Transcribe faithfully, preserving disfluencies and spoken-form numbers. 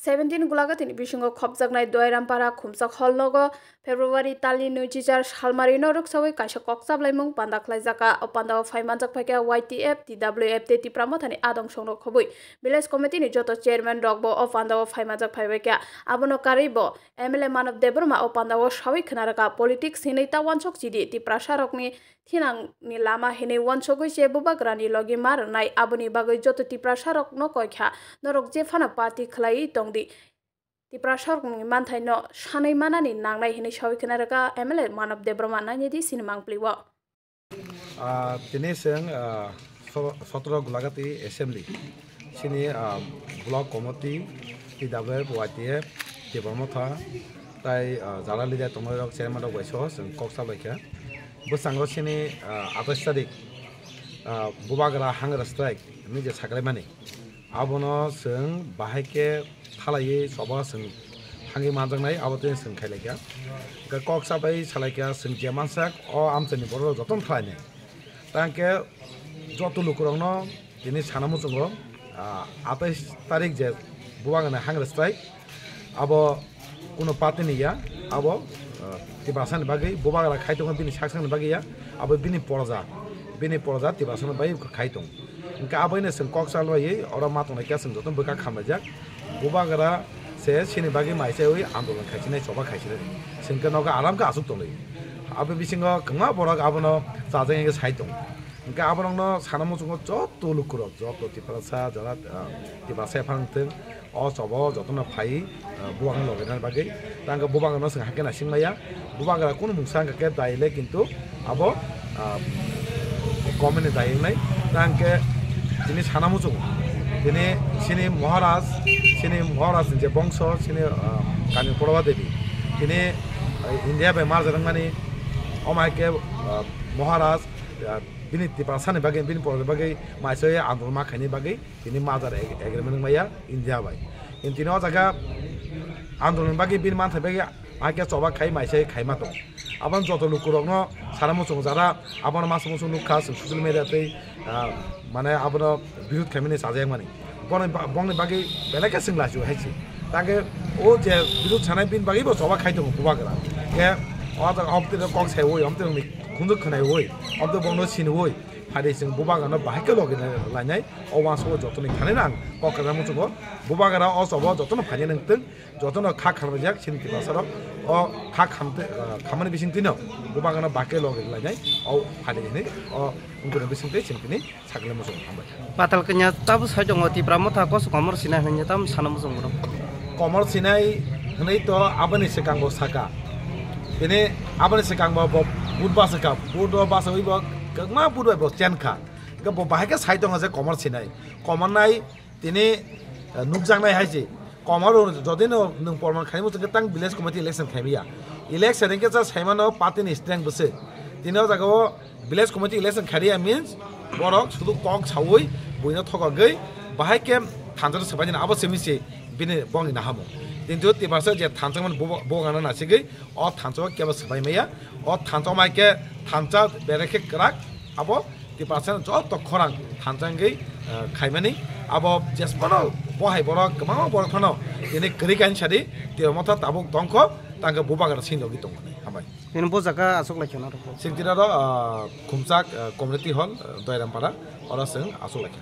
Seventeen Gulagatini bisingo khopjaknai Doirampara khumsa hall nogo February talni nwichichar salmarino rwksawi kaisa kok chablaimung panda khlaijaka. O pandao phai manjak phaikha Y T F, T W F tei Tipra Mothani adong songrok khobwi village committee ni joto chairman rokbo o pandao phai manjak phaibaikha. Abono karwibo M L A Manav Debbarma o pandao sawi khwnarwkha, politics hinwi ta wansok chidi, Tiprasa rokni thinangni lama hinwi wansogwi se bubagrani logi ma rwnai. Aboni bagwi joto Tiprasa rokno koikha, norok jephano party khlaiwi tongdi. Tiprasa rokni manthaino sanwi manani nangnai hinwi sawi khwnarwkha M L A Manav Debbarma nainidi sini mangpli o. Ah, tini chwng, ah, so-, sotoro Gulagati Assembly, chini, ah, Block Committee, T W F, Y T F, Tipra Motha, tai, ah, jara leader tongnai rok, chairman rok bai so chwng kok sa bai kha. Bwskango chini, ah, atais tarik, ah, Bubagra Hunger Strike hinwi je saklaimani. Abono chwng bahai khe thalaiwi choba chwng thangwi manjaknai, abo tei chwng khailai kha. Hwnkhe kok chabai salai kha, chwng je mansak o amchaini borok jotono thalainai. Tang khe joto lukurokno tini sana muchungo, ah, atais tarik je Bubagra Hunger Strike, abo kuno party ni ya, abo, ah, Tiprasa ni bagwi, Bubagra khai tongo bini sak sak ni bagwi ya, abo bini proja, bini proja Tiprasa ni bagwi khai tong. Hwnkhe aboino chwng kok chalaiwi oro ma tongnai khe chwng jotono bwkha khamlaijak. Bubagra se chini bagwi maichaiwi andolon khaisinai, choba khaisinai. Chwng khe nogo aram khe aswk tongwi. Abo bisingo kwbangma borok abono chajak wngwi sai tong. Hwnkhe aborokno sana muchungo joto lukurok, joto Tiprasa jara, ah, Tiprasa ephang thwng, o chobo jotono phai, ah, Bubagrano logi rwna bagwi. Tang khe Bubagrano chwng hakhe naising maya. Bubagra kunu mungsa wngkha khe dai le, kintu abo, ah, government ni dai wngnai. Tang khe tini sana muchungo, tini chini Maharaj, chini Maharaj ni je bongso, chini, ah, Kami Purba Devi, tini, ah, India bai marja rwngmani, omo hai khe, ah, Maharaj, ah, bini Tiprasa ni bagwi, bini porono bagwi maichaiwi andolon ma khaini bagwi tini merger ag-, agreement wngmaya India bai. Tini o jaga andolon bagwi bini manthai bagwi hakhe choba khai maichai khaima tong. Abono joto lukurokno sana muchung jara abono masa muchung nukha chwng social media tei, ah, mane abono birud khaimani chajakmani. Bono ba-, bongni bagwi belai khe chwng lachiyo hai se. Tang khe o je birud sanai bini bagwi bo choba khai tongo Bubagra. Khe o jaga omtwi kok saiwi, omtwi khunju khwnaiwi, omtwi bongno siniwi. Phai de chwng Bubagrano bahai khe logi lainai. O uansukgo jotoni thani nang kok kwchangma muchungo Bubagra o chobo jotono phainai nang twng, jotono kha khamjak chini Tiprasa rok o kha khamte, ah, khamani bising twino Bubagrano bahai khe logi lainai o phai de hinwi o wngkhe bising twi chini tini sakle muchungo hambai. Patal kanya tabuk sai tongo Tipra Motha kos komor sinai hinwi tam sana muchungo. Komor sinai hinwi to aboni swkang bo saka. Bini aboni swkang bo, bo vote basa kha, vote o basa wi bo kwbangma vote bai bo chen kha. Hwnkhe bo bahai khe sai tongo je komor sinai. Komor nai tini, eh, nukjaknai hai se. Komor jodi no nwng porman khaimung tang village committee election khaimaya. Election hwnkhe cha saimano party ni strength bwse. Tini o jaga o village committee election khairiya means borok sudu kok sawi buino thokagwi bahai khe thansa swbai dina abo simi se bini bongni nahamung. Kintu Tiprasa je thansa man bo, bo gana nasigwi o thansa o kebo swbai maya. O thansa mai khe thansa bere khe kwrak abo Tiprasa joto khorang thansa wngwi, eh, khaimani abo jesphano bo hai borok kwbangma borok phano tini kwrwi kainwi sadi Tipra Motha tabuk tongkho tangkhe Bubagra sini logi tongmani. Hambai. Nini bo jaga aswk lai kheno rw? Singtiraro, ah, Khumchak, ah, Community Hall, ah, Doirampara, oro chwng aswk lai kha.